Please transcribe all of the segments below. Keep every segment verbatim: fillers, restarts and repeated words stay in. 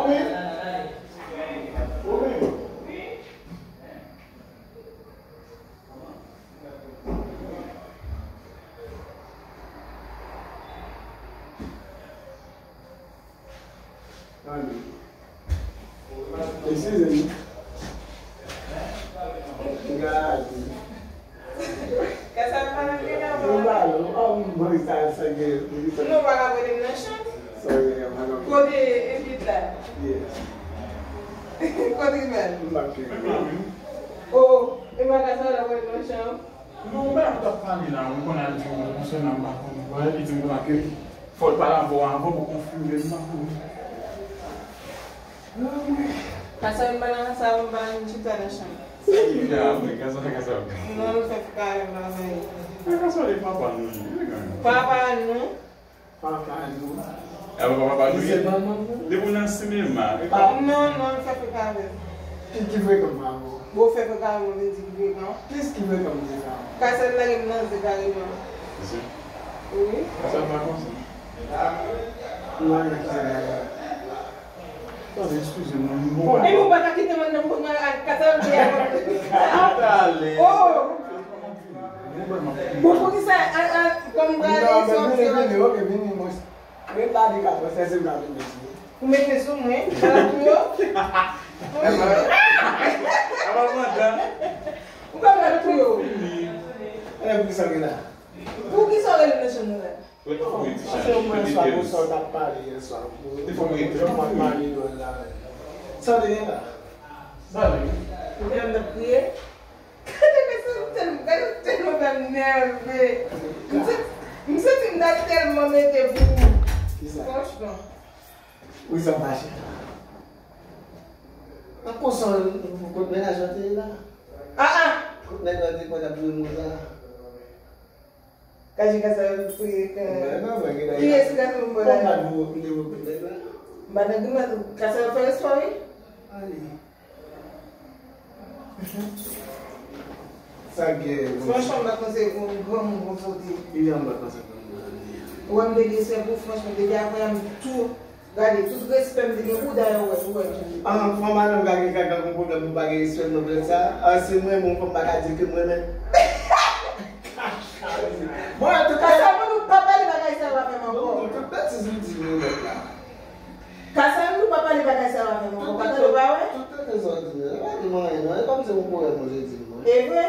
Ou menm. Eskize m. Gade. Kasa pa nan gen nan. Mwen pa non. Oh, mwen sa, sa gen. Non, pa ka voye m nan chanm. Sorry, mwen pa nan. Kote Edith la? Yes. Kote l pral? M pa gen. Oh, e pa kasa la voye m nan chanm? Non, ou pa t ap pale la, ou konn al di yon konsènan m pa konn. Wè, li di m konsa ke fò l pale avè w avan pou konfime m pa konn. Anmwey. Pase m pale nan sa, m pale m chita nan chanm. Sa ki fè a, mwen, kasa, kasa. Non, nou fè fè kare m la, men. Mwen, kasa, li papa nou, li, li, papa nou. Papa nou. E pa papa nou ye? Depi w nan sinema. Non, non, li fè frekan avè m. Ki, ki frekan m avè w? Bon, fè frekan avè m, vin di ki frekan. Plis ki frekan m deja. Kasa l lage m nan ze kareman. Mesye. Wi. Kasa pa konsa. M pa nan ki se bagay. Tande, eskize m, non, m bon. E nou pa ka kite mwen nan mwen ak kasa l te a. Atale. Oh! Bon, poukisa, a, a, kòm gade, non, men vini, vini, ok, vini, mwen. Ret la, li ka pran sèz mil la vin mèsi. Ou mete sou mwen, sa la tou yo. Apa mandan. Ou pa pran tou yo. E poukisa w gen la? Poukisa w rele m nan chanm nan la? Paske mwen swa konsa w t ap pale yè swa. Jan w ap pale dwòl la. Sa w te gen la? Ou te wè m t ap kriye? Gade, gade, gade, tèlman fè m nève. M santi, m santi m ta tèlman mete pou ou. Kisa? Franchman. Wi, sa m fache. Nan konsa, kot mennaj lan te ye la? Ah, ah! Kot nèg lan te konn ap jwe mouza? Kaji kasa yo fouye kan. Kiyès ki ta fè m bò la? M pa nan grimas, kasa yo fè espwa, wi. Ale. Sa gen. Franchman, m pa t panse pou yon granmoun konsa w te ye. Li jan m pa t panse pou yon granmoun. Ou wè m te gen respè pou ou, franchman, depi apre a m tou, gade, tout respè m te gen pou ou, dayè ou wè, ou wè jan m ye. Ah, fanm a non ka gen kaka gon pwoblèm pou pa gen respè non, frè sa. Ah, si m renmen yon fanm, m pa ka di ke m renmen. Bon, antouka, kasa moun ou pa pale bagay sa yo avè m ankò. Tout betiz ou di nou nèt la. Kasa moun ou pa pale bagay sa yo avè m ankò. Pa tande ou pa wè? Tout tande sa w di nou. E pa di m anyen non. E kòmsi ou konnen mwen je di nou. E vre?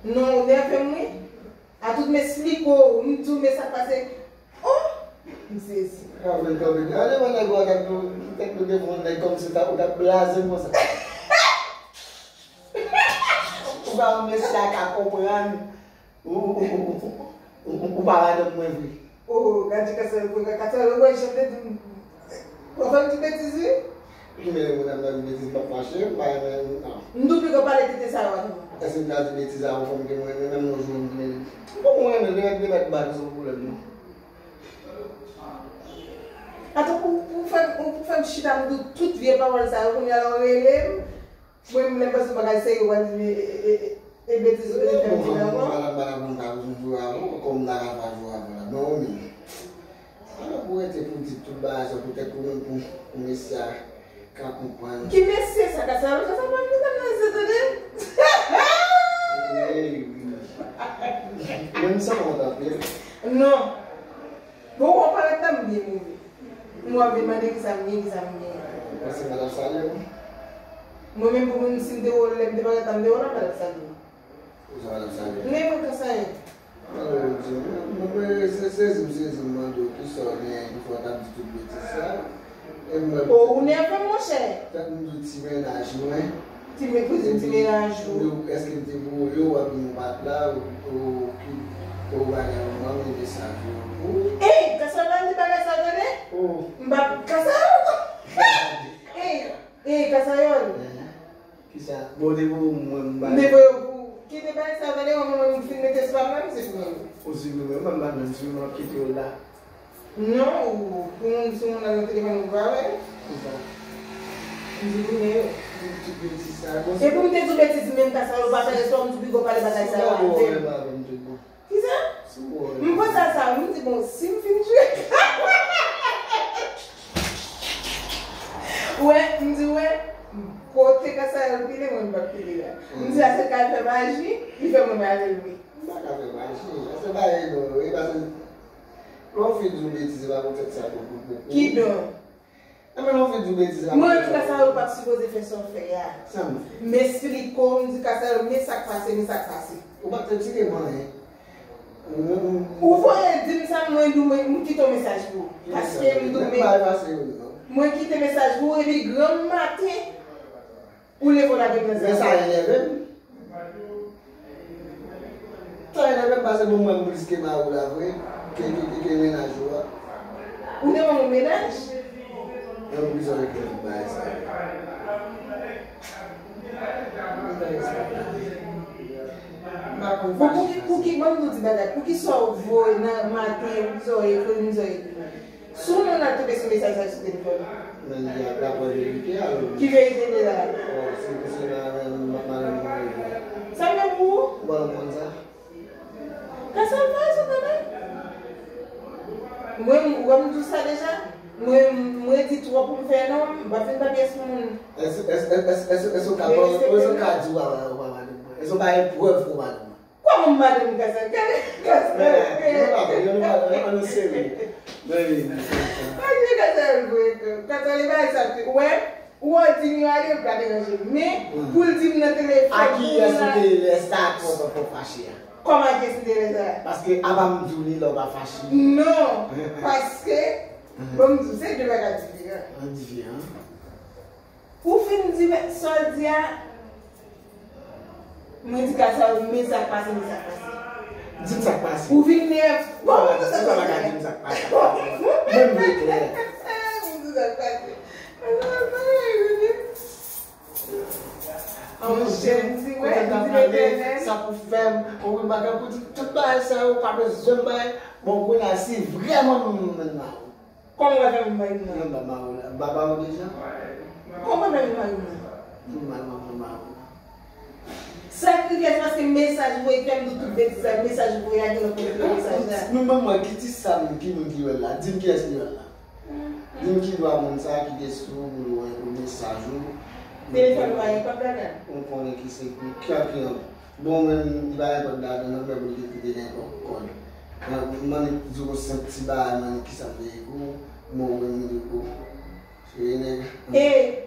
Non, ou nève m wi. A tout m esplike w, m di w men sa k pase. Oh! M sezi. Kanpe, kanpe. Ale wè nèg ou a tèt nou, tèt nou te fè yon nèg kòmsi ou t ap blaze m konsa. Ou pa wè mesye a ka konprann. Ou, ou, ou pa madanm mwen vre. Oh, gade kasa yo pran kaka sa yo, wè jan te di m. Ou fè m di betiz wi. Ki mele mwen ap di betiz, m ap fache, m pa renmen non. M tou piko pale tete sa yo avè mwen. Èske m ka di betiz a yon fanm ke mwen renmen, menm yon jou m renmen li? M poko renmen li, mèt, mèt bak se yon pwoblèm non. Atann ou, ou fè, ou fè m chita m di w tout vye pawòl sa yo, kounye a la ou rele m. Mwen menm lè m panse bagay serye ou pral di m e, e, e, e, e betiz ou te fè m di la ankò. Bon, madanm, madanm, m ka toujou jwe avè w, kòm m ta ka jwe avè w la. Non, men. Alò, pou rete pou di tout bagay sa, poutèt ou menm pou, pou mesye a ka konprann. Ki mesye sa, kasa yo, kasa yo, nou tèlman se tande. Ey, wi. Menm sa, mwen t ap ye. Non. Bon, ou pa ret tann byen move. Mwen ap vin mande kisa m gen, kisa m gen. Ou panse m pa t ap salye w? Mwen menm pou mwen, si m te wè w lè m te pa ret tann, m te wè w la, m pa t ap salye w. Ou sa pa t ap salye m? Men mwen ka salye. Alò, ou di, mwen, mwen, mwen, se, sezi m, sezi m, mande w kisa w genyen ki fè w t ap di tout betiz sa. E mwen. O, ou nève m, monchè. Tann m di w ti mennaj mwen. Ti men-, pou di m ti mennaj ou. Èske m te voye w, epi nou pa t la, ou, ou, ou bagay ou, mwen, men mesaj ou. Ey, kasa pa di bagay sa, tande? M pa, kasa. Ey, ey, kasa yo. Kisa? Bon, te voye w mwen, m bagay. M te voye w pou, kite bagay sa, tande, mwen, mwen, m fin mete espwa m nan, se pou mwen. Ou siprimen, mwen, m pa menm siprimen, m ap kite w la. Non, ou, pou moun, si moun nan nan telefòn ou pa wè. Kisa? M di ou men yo. Di tout betiz sa. E pou m te di w betiz menm ka sa yo pa fè, sou m di pigo pale bagay sa yo. Kisa? M panse a sa, m di bon, si m fin jwe. Ou wè, m di w wè, kote Kasayòl pile, mwen m p ap pile la. M di a se kal fè maji, li fè mwen male l wi. M pa ka fè maji. Sa se bagay nou, e pa se lè w fin di w betiz, e pa pou tèt sa pou pou pou. Kidonk, Enben lè w fin di w betiz, e pa pou tèt sa pou pou. Mwen menm Kasayòl pa t sipoze fè sa w fè a. Sa m fè? M esplike w, m di Kasayòl, men sa k pase, men sa k pase. Ou pa t retire m anyen. Ou voye di m sa, mwen di w, mwen, m kite yon mesaj pou ou. Paske m di w, men mwen kite mesaj pou ou, epi granm maten, ou leve w lage m nan zafè. Men sa enève m. Sa enève m, paske bon, mwen m plis ke mari w la vre, ke, ke, ke, ke mennaj ou a. Ou te ban m yon mennaj? Mwen m plis annik tout bagay sa yo. Pou, pou ki, pou ki, ban m di w ti bagay, pou ki sa w voye nan maten, pou ki sa w ekri, pou ki sa w ekri? Si w menm la tonbe sou mesaj sa sou telefòn ou. Men li ap rapò verite a. Ki verite li la? Bon, si, si madanm, madanm mwen. Sa m fè pou ou? Ou pa konn sa? Kasa l fè sa kanmenm? Mwen, ou wè m di w sa deja? Mwen, mwen di twòp pou m fè non, m pa vin pa pyès moun. Èske, èske, èske, èske, èske w ka, èske w ka di w pa, w pa madanm mwen? Èske w pa gen prèv ke w madanm mwen? Kòman m madanm Kasayòl? Gade Kasayòl. Men, men, men, men, men, nou serye. Men, men, men. Gade Kasayòl vre tou. Kasayòl li bay sa tou. Ou wè, ou wè di m yo ale, m pa deranje. Men, pou l di m nan telefòn, a kiyès ou te lè sa, kòman w fache a? Kòman a kiyès m te lè sa? Paske apa m di w li lè w pa fache. Non, paske, bon, m di w, se de bagay diferan. An diferan. Ou fin di sa w di a, mwen di Kasayòl, men sa k pase, men sa k pase. Di m sa k pase. Ou vin nève. Bon, mwen di sa k pase. Di m sa k pase. Mwen vle klè. Mwen di sa k pase. Monchè, m di wè, m di Letènèl. Sa pou fè m, ou wè bagay pou di, tout bagay sa yo, pa bezwen bay. Bon, kounye a, si vrèman m menm la. Kòman w fè pou m bay m nan? Mwen ba mari w la. M ba ba w deja? Kòman w fè pou m bay m nan? Mwen ba mari w la. Sakrifye, paske mesaj voye, kè m di w tout betiz la, mesaj voye a gen lòt moun ki wè mesaj la. Nou menm mwen, ki ti sa moun, ki moun ki wè l la? Di m kiyès ki wè l la? Di m ki dwa moun sa ki te sou pou l wè pou mesaj ou. Telefòn ou pa gen kòd ladan l? Ou konnen ki se ki, ki an ki an. Bon, menm, li pa gen kòd ladan l, non, men pou l te kite nenpòt kòd. Nan, m annik di w senp ti bagay, m annik kisa m te ekri w, men w menm li pou. Se nèg. E,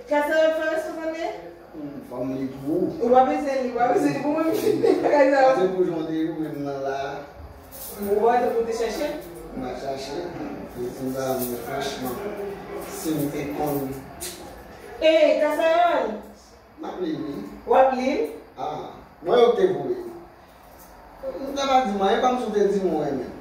Kasayòl fè responsab li? Hmm, fò m li pou ou. Ou pa bezwen li, ou pa bezwen li pou mwen, m fin di bagay sa yo. Se pou jan w te ri w menm nan la. Ou pa te pou te chache? M ap chache. E ti bagay, men franchman, si m te konn. E, Kasayòl! M ap li l, wi. W ap li l? Ah, mwen yo te voye. M ta pa di m anyen, kòmsi w te di m ou renmen m.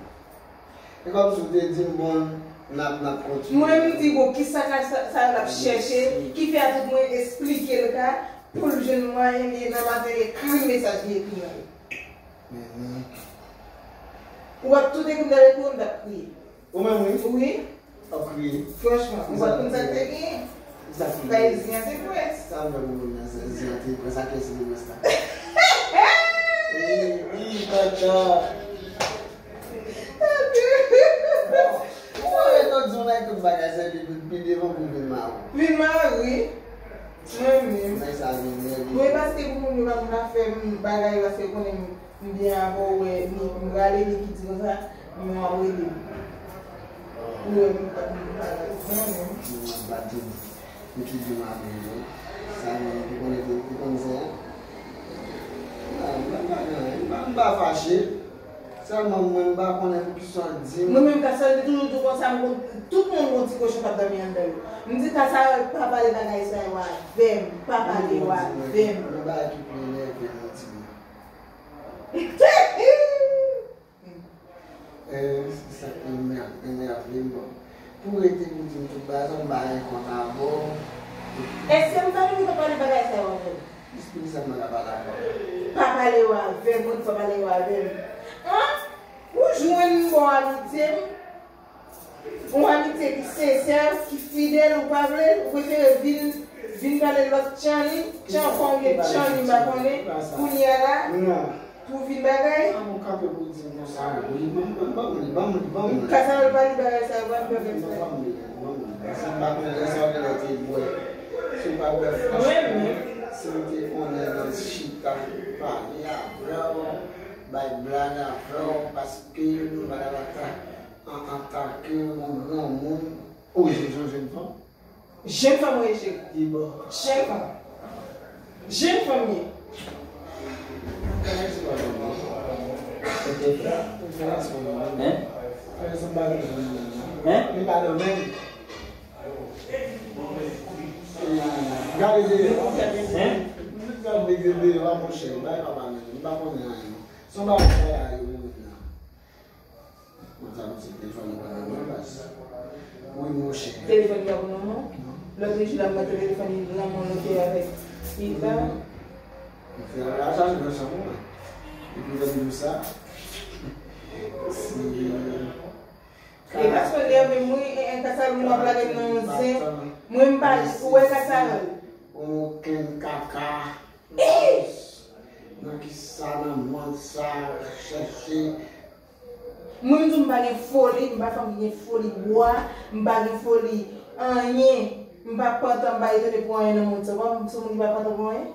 E kòmsi w te di m, bon, n ap, n ap kontinye. Mwen, m di, bon, kisa ka sa, sa l ap chèche, ki fè a tout mwen esplike l ka, pou l jwenn mwayen li nan maten, li ekri mesaj li ekri la. Men, men. Ou ap tout ekri m ta ekri, m t ap kriye. Ou menm, wi. Wi. W ap kriye. Franchman, ou pa konn sa k te genyen. Sa k te genyen? Bay Zian te pwès. Sa m fè pou moun nan, Zian te pwès, a kiyès li te pwès la? Wi, wi, tata. Bon, ou pa wè tout jounal tout bagay, se pi, pi devan pou vin mari. Vin mari? Mwen menm. Nèg sa vin nèg. Mwen paske pou moun yo pa konn ap fè m bagay, paske konnen m M byen avè w, wè, m rale Niki di konsa, men w ap rele m. Ou wè m pa, m pa, non, non. Mwen pa di Niki di m ap rele w. Sa mwen ki konnen, ki konn fè a. M pa, m pa, m pa, m pa fache. Sèlman mwen, m pa konnen pou kisa w di m. Mwen menm, Kasayòl te toujou di w konsa, m konn, tout moun gon ti kochon k ap dòmi anndan yo. M di Kasayòl, pa pale bagay sa yo avè m, pa pale yo avè m. Yon bagay ki pi enève m, yon ti moun. Eh, se sa k pi enève m, bon. Pou w rete pou di m tout bagay sa, m pa gen kont avè w. Èske m ta vin pale bagay sa yo avè w? Jis pou ki sa m pa ka pale avè w? Pa pale yo avè m, mwen di pa pale yo avè m. An? Ou jwenn bon amitye m? Yon amitye ki sensè, ki fidèl, ou pa vle, ou prefere vin, vin pale lòt tchanli, tchan, konbyen tchanli m pa konnen, kounye a la, pou vin bagay. An, ou kanpe pou di m konsa, wi, ban m, ban m, ban m, ban m, ban m. Kasa yo pa li bagay sa yo, ban m bagay sa yo. Ban m, ban m, ban m. Sa m pa konnen, lè sa yo genlè te bwè. Mwen menm, si m te konnen nan chita pale avè w, bay blag avè w, paske nou pa ta an, antanke yon granmoun. Ou jije yon jèn fanm? Jèn fanm ou ye, cheri? Jèn fanm. Jèn fanm ye. Hein? Hein? Gade deyò. Hein? Gade deyò a, monchè. Bay papa menm. M pa konnen anyen non. Se yon bagay sa yo menm la. Mwen sa m di telefòn li pa nan men baz. Wi, monchè. Telefòn li pa pou nan men w? Non. Lòt jou la, m wè telefòn li nan men w, lòt avèk Hilda. M fè raje nan chanm mwen. Epi lè m di w sa, se E pa sou nève m wi, e, e, Kasayòl, mwen ap lage m nan yon zen. Mwen m pa, ou wè Kasayòl? Okenn kaka. Nan kisa nan mond sa chèche? Mwen m di w m pa gen foli, m pa fanm ki gen foli bwa, m pa gen foli anyen, m pa pantan, m pa etone pou anyen nan mond sa. Ou pa m se moun ki pa pantan pou anyen?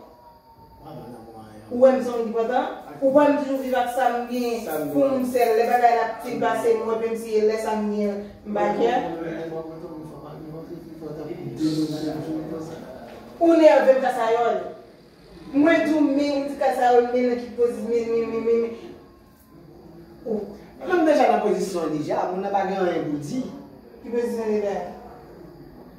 Ou wè m se moun ki pantan? Ou wè m toujou viv ak sa m gen pou m sèl. Lè bagay la ap fin pase, m wè menm si e lè sa m gen, m pa kè. Ou nève m, Kasayòl. Mwen di w men, ou di Kasayòl men nan ki pozi, men, men, men, men, men. Ou. Menm deja nan pozisyon li deja, moun nan pa gen anyen pou di. Ki pozisyon li la?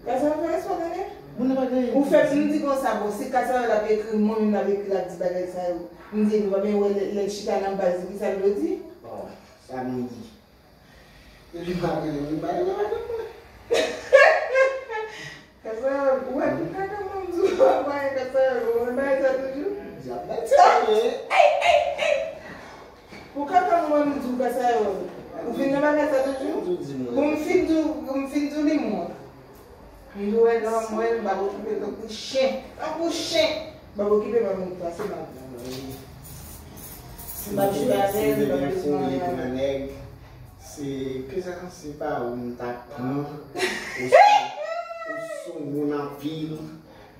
Kasayòl fè respè tande. Moun nan pa gen anyen pou di. Ou fè m di konsa, bon, si Kasayòl ap ekri, mwen menm l ap ekri, l ap di bagay sa yo. M di, nou pa menm wè lè, lè l chita nan baz li, kisa l dwe di? Bon, sa nou di. Epi m ap rele moun pa rele madanm mwen. Kasayòl, ou wè tout kaka mwen m di w pa gen Kasayòl, ou wè bagay sa toujou? Diab, bagay sa, men. Pou kaka mwen m di w Kasayòl, ou vin nan bagay sa toujou? Toujou di mwen. Bon, m fin di w, m fin di w li mwen. M di w wè nan mwen, m p ap okipe l tankou chen. Tankou chen. M p ap okipe m ap monte pase m ap. M p ap jwe avè l, m p ap bezwen anyen avè l. Se ke sa, se pa ou m t ap pran. Ou sou, ou sou moun anpil.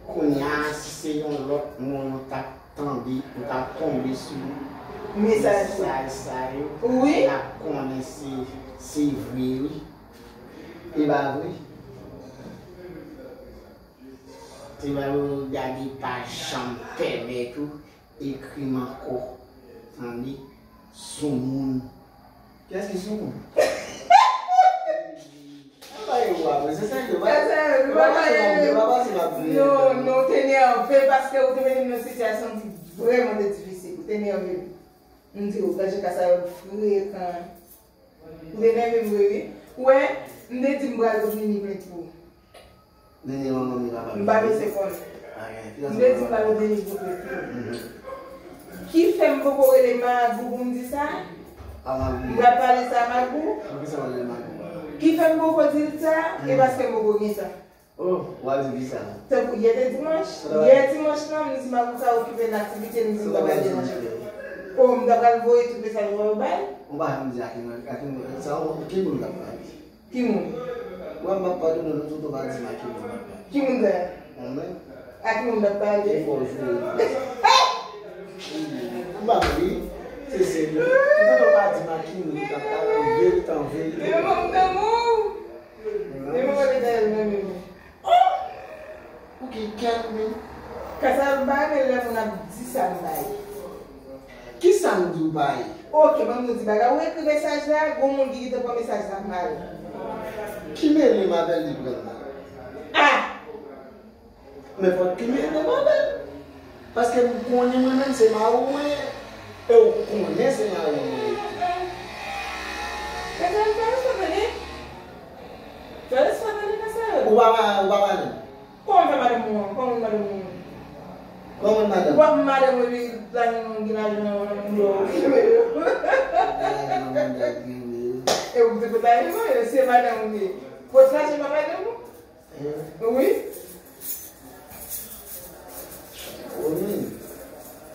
Kounye a, si se yon lòt moun ou t ap tande, ou t ap tonbe sou mesaj sa yo, wi, n ap konnen se, se vre, wi. E pa vre? Se pa yo gade pa janm pèmèt ou ekri m ankò. Tande? Soumoun. Kiyès ki soumoun? Anba e ou apre, se sa yo. Kasa yo, nou pa pale. Non, non, ou te nève paske ou te mete m nan sitiyasyon ki vrèman te difisil. Ou te nève m. M di w, gade jan kasa yo frekan. Ou te nève m vre, wi. Ou wè, m te di m pral pot Nini plent pou ou. Nini manman m li pa pale. M pa bezwen konnen. M te di m pa bezwen Nini pou tout. Ki fè m poko rele Magou pou m di sa? A Magou. M pral pale sa a Magou. Poukisa w rele Magou? Ki fè m poko di l sa? E paske m poko gen sa. Oh, w ap di ki sa? Tankou yè te dimanch. Yè dimanch lan, m di Magou ka okipe nan aktivite l, m di m pa pral deranje l. Oh, m ta pral voye tout mesaj mwen yo ba l. Ou pa janm di a ki moun, a ki moun, sa, ki moun w t ap pale? Ki moun? Mwen, m ap padone w, nou tout ou pa di m a ki moun m ap pale. Ki moun sa? Mwen menm. A ki moun m ap pale? Ki fè w jwe? M pa vle. Se serye. Tout ou pa di m a ki moun m ap pale, an verite, an verite. Men manman m damou. Men manman m damou. Oh! Ou gen kè, wi. Kasa bay, men lè moun ap di sa m bay. Kisa m di w bay? Oke, ban m di bagay. Ou ekri mesaj la, gon moun ki gentan pran mesaj la mal. Ki mele m avè l li pran mal? Ah! Men fòk ki mele m avè l. Paske m konnen mwen menm se mari w mwen ye. E w konnen se mari w mwen ye tou. Kasa bay, fè respè tande. Fè respè tande, kasa yo. Ou pa, ou pa pale. Kòman fè madanm ou an? Kòman madanm ou an? Kòman madanm? Ou pa madanm ou epi lajan nan gen lajan nan manda w ki mele w. Lajan nan manda w ki mele w. E ou ki te pot lajan nan, se madanm ou ye. Pot lajan pa madanm ou? Wi. Wi.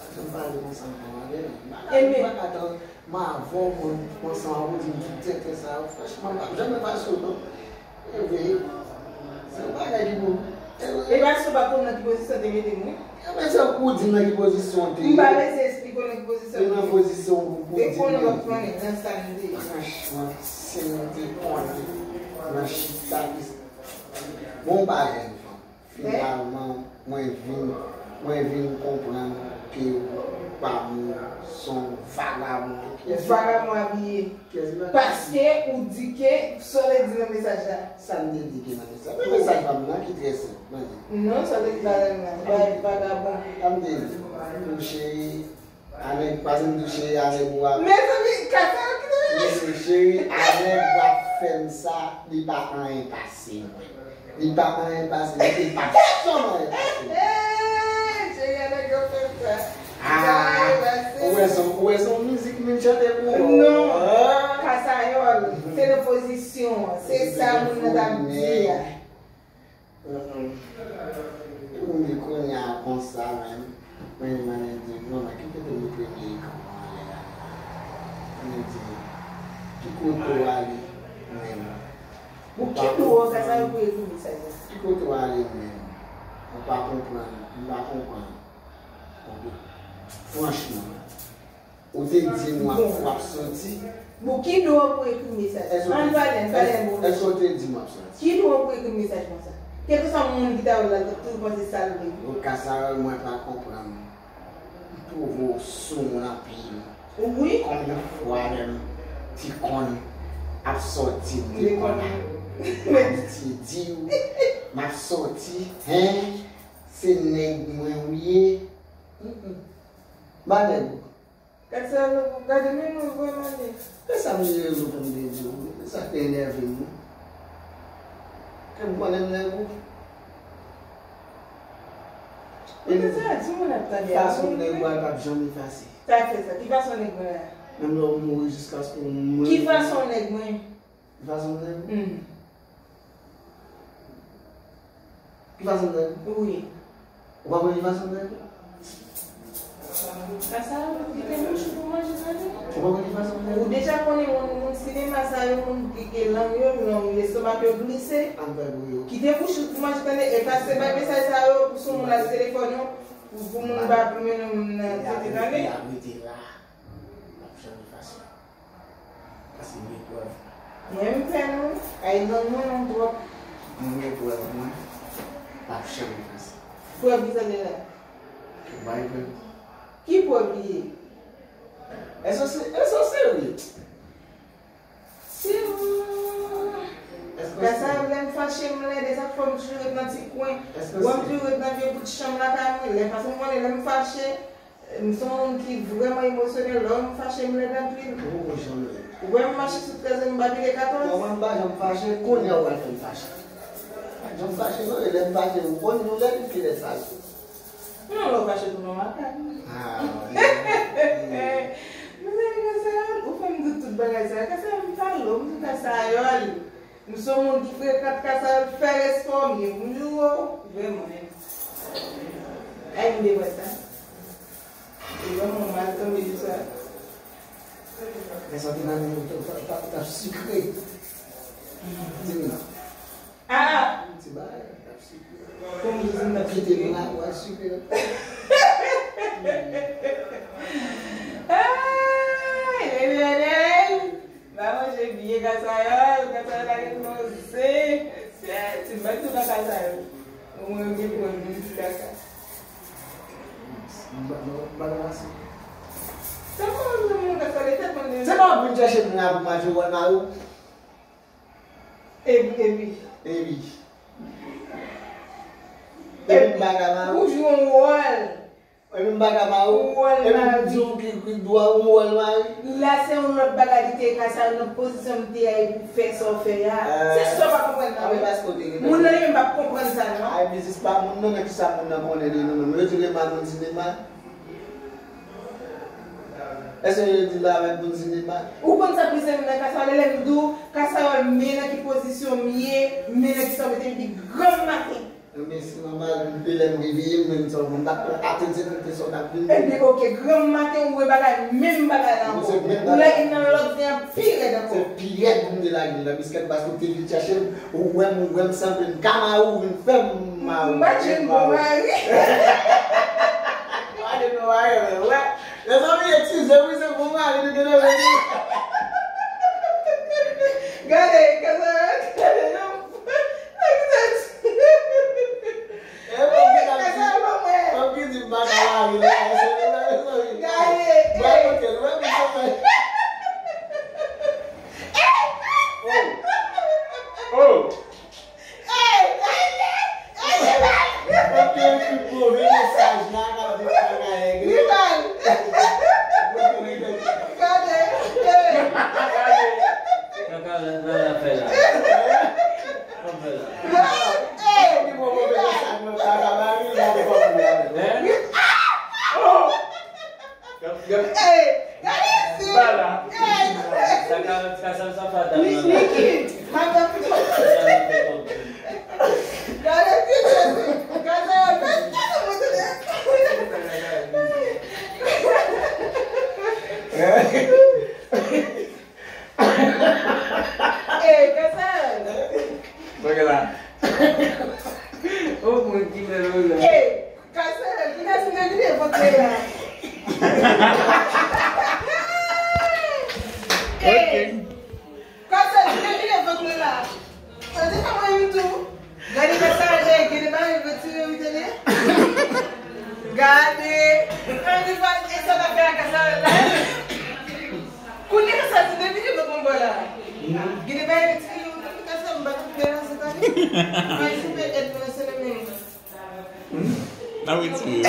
Jan m pale konsa m pa pale non. Emen. M pa ka tann. Mwen avè w, mwen, mwen ansanm avè w, di m tout tenten sa yo. Franchman, m p ap janm efase w non. E vre, se yon bagay ki bon. E pa si w pa konn nan ki pozisyon te mete m, wi. Ebyen, se ou k di m nan ki pozisyon w te ye. M pa bezwen esplike w nan ki pozisyon m te ye. Se nan pozisyon ou pou di m. Te konnen w ap konnen nan sa m te ye. Franchman, si m te konnen nan chita ki. Bon, w pa jèn fanm. Finalman, mwen vin, mwen vin konprann ke ou pa moun, se yon vagabon. Kiyès li? Vagabon abiye. Kiyès li? Paske ou di ke, sa w te di nan mesaj la. Sa m te di ke nan mesaj? Men mesaj pa m nan ki trè senp, mwen di. Non, sa w te di pa nan, pa vagabon. Sa m te di? Pou cheri, a nèg, pa janm di cheri a nèg ou a. Mezanmi, kaka ki te. Mezanmi, cheri a nèg w ap fè m sa, li pa anyen pase mwen. Li pa anyen pase mwen, li pa janm anyen pase mwen. Cheri a nèg yo fè m sa. Ah, ou wè se, ou wè se yon mizik m vin chante pou ou. Non. Ah. Kasayòl, se nan pozisyon an. Se sa moun nan t ap di a. Mm-mm. Pou m di kounye a konsa menm, mwen menm mwen di, "Manman, ki kote m premye ekran an anlè a?" Mwen di, "Ki kote w ale menm?" Bon, ki dwo sa yo pou ekri mesaj la? "Ki kote w ale menm?" Mwen pa konprann, mwen pa konprann. Franchman. Ou te di m w ap, w ap soti. Bon, ki dwo pou ekri mesaj? Ann pale, ann pale bon. Èske w te di m w ap soti? Ki dwo pou ekri mesaj konsa? Kèlkeswa moun ki ta wè l la, l t ap toujou panse sa l vle. Bon, Kasayòl, mwen pa konprann. M twouve w sou moun anpil. Wi. Konbyen fwa lè m ti konn ap soti, m te konn ap, ap di w, m ap soti, hen, se nèg mwen ou ye. Mm-mm. M pa nèg ou. Gad sa, gade men mwen vrèman li. E sa m te rezon pou m te di w, e sa k te enève m wi. Ke m konnen m nèg ou. Ou te sa di moun ap tande a. Fason m nèg ou a p ap janm efase. Sa k fè sa? Ki fason nèg mwen a? Menm lè w mouri jiskaske w mouri. Ki fason nèg mwen? Ki fason m nèg ou? Hmm. Ki fason m nèg ou? Wi. Ou pa konn ki fason m nèg ou? Sa sa, kite bouch ou pou manje tande. Ou pa konn ki fason m nèg ou? Ou deja konnen moun, moun sinema sa yo, moun ki gen lang yo long, lestomak yo glise. Ann fè bri yo. Kite bouch ou pou manje tande, efase bay mesaj sa yo, pou sou moun nan telefòn yo, pou, pou moun pa plimen moun nan tete tande. Mete la. M ap janm efase. Paske m gen prèv. Mwen m fè non. Ay non, non, non, twòp. Mwen gen prèv mwen. M ap janm efase. Prèv ki sa gen la? Ou bay prèv. Ki prèv li ye? Èske w se, èske w serye? Si, m, Èske w se, sa lè m fache m lèd, e sa k fè m toujou ret nan ti kwen. Èske w se, wè m toujou ret nan vye bout chanm lakay mwen. Lè, paske m konnen lè m fache, M se yon moun ki vrèman emosyonèl, lè m fache m lèd anpil. Ou poko janm lèd. Ou wè m mache sou trèz an, m pa pile katòz. Bon, mwen m pa janm fache, kounye a ou pral fè m fache. Pa janm fache non, e lè m fache, ou konn nou lèd, kilè sa ye? Non, lè w fache tou nan makak. Ah, wi. Mezanmi, Kasayòl, ou fè m dout tout bagay sa yo. Kasayòl, m pale w, m di w Kasayòl. M se yon moun ki frekant Kasayòl, fè respè w, m gen moun yo, vrèman. Ay, m te wè sa. E vrèman, m mal tonbe sou sa. Lè sa te nan men ou, t ap, t ap, t ap sikre. Di m non. Ah! Ti bagay, t ap sikre. Kòm di m t ap kite sikre. M la, w al sikre. Ay, lelelel! M a manje byen Kasayòl, Kasayòl la gen manze. Ti m pa tou nan Kasayòl. Omwen yo gen pwoblèm ti kaka. M pa, m pa, m pa nan mase. Sa mwen mwen mwen Kasayòl, e tèt mwen. Se pa w vin chèche m la pou manje wòl mari w? Epi, epi. Epi. Epi m pa ka mari w. Ou jwe yon wòl. Epi m pa ka mari w. Wòl mari. Epi m di w ki, ki dwa ou wòl mari. La se yon lòt bagay li te ye Kasayòl nan pozisyon m te ye pou fè sa w fè a. Se sa w pa konprann nan. Moun nan li menm p ap konprann sa non. Ay biznis pa moun nan, nan kisa moun nan konnen li non menm. Yo di Rema moun sinema. Èske yo di l avèk moun sinema? Ou konn sa plis renmen nan Kasayòl, lè m di w Kasayòl, men nan ki pozisyon m ye, men nan kisa w mete m, epi granm maten. Mesi manman, lè m reveye m, menm sa, m t ap atann se pou te sa w t ap vin. Epi, oke, granm maten, ou wè bagay, menm bagay la ankò. Ou lage nan lòt zen an pi rèd ankò. Se pi rèd pou m te lage l nan biskèt, paske ou te vin chèche m, ou wè m, ou wè m sanble m ka mari w, ou vin fè m mari w. M pa t jwenn bon mari. Ou pa t jwenn bon mari, men wè. Mezanmi, eskize wi, se bon mari nou te leve li. Gade, gade, gade, non. E, bon, ki ta di, bon, ki di, m pa ka lave la, e, se li la, mezanmi. Gade, mwen, e. Mwen, mwen, mwen. Oh. Oh. Ou te ekri move mesaj la, gade sa ka ye. Rival. Gade. Kaka la, la, la fè la. Sa fè la. Ekri move mesaj la, kaka ba rival. Hein? Gade, gade. Hey, gade isit. Bala. Hey, gade. Sa ka, sa, sa, sa pa dam nan. Niki, madanm. Gade isit, Jezi. Gade, gade, gade, gade. Hey, Kasal. Bagay la. Oh, mwen ki lè la. Hey. Kasal, kiyès ki te vide vant mwen la? Ok. Kasal, ki te vide vant mwen la? Sa te fè mwen menm tou. Gade Kasal, gade, gade bagay retire wi tande. Gade. Gade bagay, e sa ta fè a Kasal la. Kounye Kasal, ki te vide vant mwen bò la. Gade bagay retire wi tande, Kasal, m pa konn la se tande. Mwen se pe et mwen se le menm. N ap retire yo.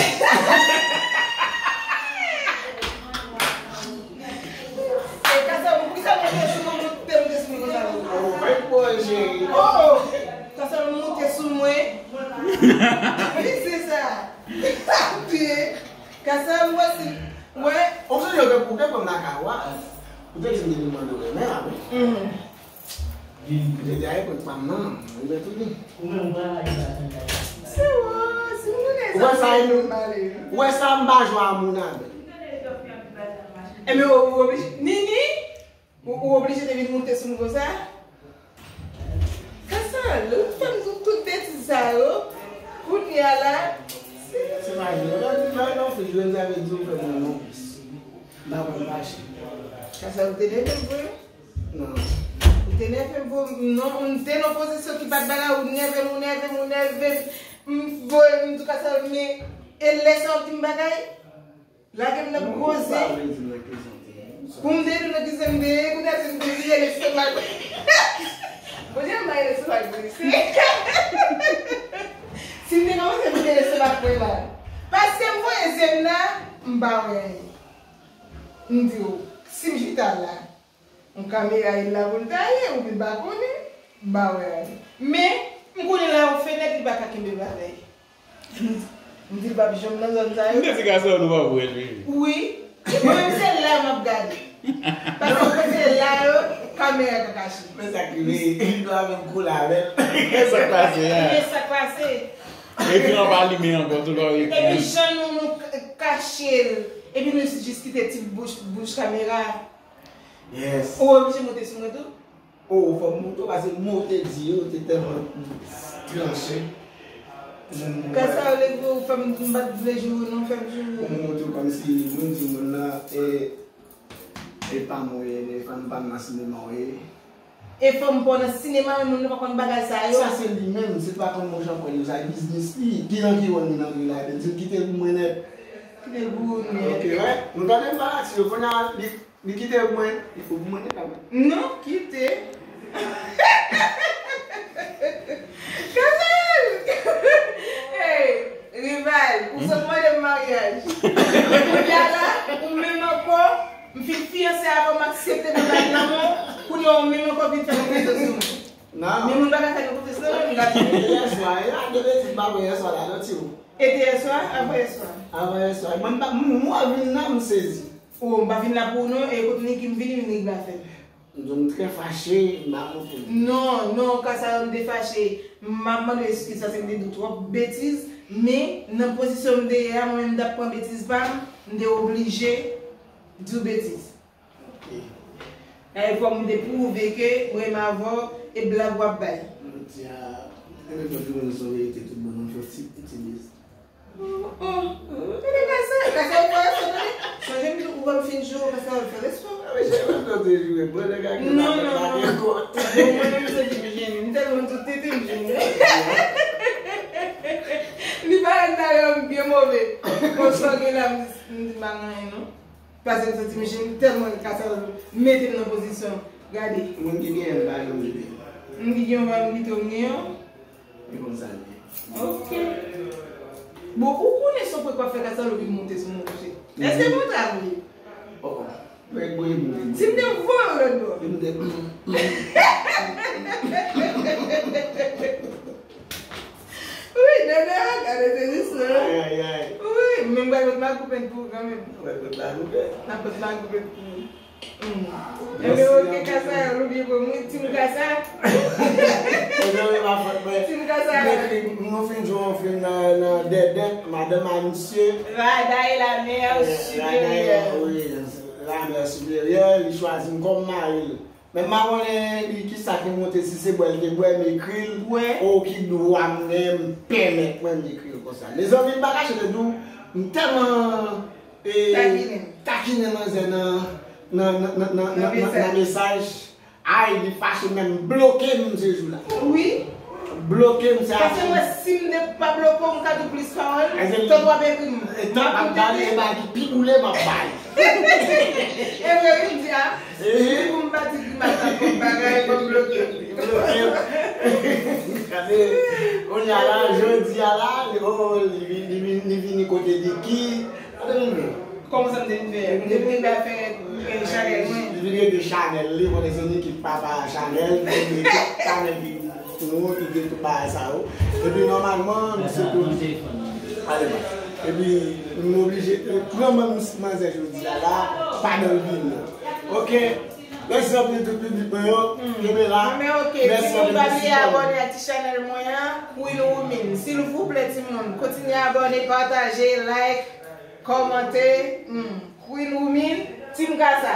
E, Kasal, poukisa w monte sou mwen, monte, monte sou mwen konsa? Oh, fèk bon, cheri. Oh! Kasal, monte sou mwen. Wi, se sa. Kasal, mwen si, mwen. Ou sonje ou te, ou te pran m lakay ou a? Ou te di m depi mande w renmen a, wi. Mhm. Li te di a epòk pa m nan, li mèt ou li. Ou menm ou pa lage sa tann bagay. Se ou, si m konnen sa, ou wè sa, m pa ale. Ou wè sa, m pa jwe a moun avè. Ebyen, ou, ou oblije, Nini, ou, ou oblije te vin monte sou m konsa? Kasal, ou fè m tout, tout betiz sa yo. Kounye a la, se. Se pa jwe, ou pa di bagay non, fi, jwe m sa vle di ou fè mwen non plis. M pa konn fache. Kasal, ou te nève m vre. Non. Ou te nève m pou, non, m te nan pozisyon ki pa t ba la, ou nève m, ou nève m, ou nève m. M voye m tou Kasal, men, e lè sa w di m bagay, lage m nan gwo zen. Pou m te di nan ki zen m te ye, kounye a si m te vire lestomak. Bondye m bay lestomak blese. Si m te kòmanse vire lestomak mwen la. Paske m voye zen m la, m pa wè anyen. M di w, si m chita la, yon kamera e la pou l ta ye, oubyen m pa konnen, m pa wè anyen. Men, m konnen la yon fenèt, li pa ka kenbe bagay. M di l p ap janm nan zòn sa yo. M te di Kasal nou p ap wè l, wi. Wi. Mwen menm se la m ap gade. Paske mwen se la yo, kamera ka kache. Men sa k rive, li dwe avè m koule avè l. Men sa k pase a. Men sa k pase. Ekran pa limen ankò, tout lò ekran. Epi jan nou, nou k-, kache l. Epi nou jis kite ti bouch, bouch kamera. Yes. Ou oblije monte sou mwen tou? Oh, fò m monte w, paske mo w te di yo te tèlman tranche. Kasa yo leve w, fè m, m pa t vle joure w non, fè m joure w. Pou m montre w kòmsi moun di moun nan, e, e pa m w ye, e fanm pa m nan sinema w ye. E fanm pa w nan sinema, men moun nan pa konn bagay sa yo. Sa se li menm, se pa konn moun jan kwè yo, sa e biznis li. Ki nan ki wòl moun nan vin la, epi l di l kite l pou mwen nèt. Kite l pou ou nèt. Ok, wè. M tande m pa la ti yo, kounye a, li Li kite mwen, li pou mwen li pa mwen. Non, kite. Kazal! Hey, rival, ou sot mande m maryaj. Kounye a la, ou menm ankò, m fin fiyanse avè w, m aksepte nan bal lanmò, kounye a ou menm ankò vin fè yon konfesyon sou mwen. Non. Men moun pa ka fè yon konfesyon, non, m gade. Yèswa, e a de betiz m pa wè yèswa la, non, ti ou. E te yèswa, avan yèswa. Avan yèswa. Mwen m pa, m, mwen vin nan, m sezi. Oh, m pa vin la pou ou non, e kote Niki m vini, vin regle afè m. M di w m trè fache, m pa konprann. Non, non, ka sa yo m te fache. M ap mande w eskiz paske m te di w twòp betiz, men nan pozisyon m te ye a, mwen menm m t ap pran betiz pa m, m te oblije di w betiz. Ok. Dayè fò m te pwouve ke mwen menm avè w e blag w ap bay. Jodi a, mwen menm mwen di w se yon verite tout bon, m fè yon ti, ti betiz. Oh, oh, oh, gade kasa, kasa ou fè respè, tande. Sonje m di w, ou wè m fin joure, kasa ou fè respè. A, men se mwen mwen te joure, bon, nèg a gen Non, la non, la non. gen kont. Bon, mwen menm m santi m jene, m tèlman tout tete m jene. Li pa nan talè m byen move. Bon, sa gen la, m di, m di m pa gen anyen, non. Paske m santi m jene tèlman kasa mete m nan pozisyon. Gade. Moun ki genyen m pa janm jene. M ki gen yon, m ki tou m gen yon. E konsa l ye. Ok. Bon, ou konnen se yon prank w ap fè, kasa lou vin monte sou mwen, monchè. Èske mwen ta vle? Oh, oh. Mwen gwe moun. Si m te voye w lòt bò. M te. Wi, nènè, gade se jis la. Ay, ay, ay. Wi, men m pral met magoupen pou ou kanmenm. Mwen met magoupen. M ap met magoupen pou ou. Hmm. Ebyen, ok, kasa, ou byen pou mwen, Team Kasa. Ebyen, wi, pa fòt mwen. Team Kasa. M ekri, nou fin jwe yon fim nan, nan Dèdèt, Madanm a Misye. Rada e la mè siperyè. Wi, la mè siperyè, li chwazi m kòm mari l. Men m pa konnen li kisa ki monte, si se bwè l te bwè, m ekri l. Bwè. O ki dwa m genyen, m pèmèt mwen m ekri l konsa. Mezanmi, m pa kache te di w, m tèlman e, Takinen. Takinen manzè nan, nan, nan, nan, nan, Nan nan, nan, mesaj. Nan mesaj. Ay, li fache menm bloke m se jou la. Wi. Bloke m se Paske aksyon. Mwen, si m te pa bloke w, m ka tou plis pawòl, Eske tann w ap ekri m. E tan ap ba li, e ba ki pi boule m ap ba li. E vre, wi, m di a. Ehe. Pou m pa di grimas la, pou m bagay, pou m bloke. Bloke m. Gade, kounye a la, jodi a la, li, oh, li, vin- li, vin- li vini kote Diki. Gade moun yo. Kòman sa m te vin fè? M te vin fè afè chanèl mwen. Li vin rete chanèl li, konnen se Niki k papa chanèl, li vin rete chanèl ki pou ou, ki gen tout bagay sa yo. Epi nòmalman, misye tou. Ale, man. Epi, m oblije pran manzè jodi a la, pa nan vin nan. Ok? Mèsi anpil tout piblik mwen yo. Kenbe la. Men ok, Mèsi timoun, anpil pa pou bliye sipò nou. Abòne ak ti chanèl mwen an, Queen Women. Silvouplè, timoun, kontinye abòne, pataje, like, kòmante. Hmm. Queen Women, Team Kasa.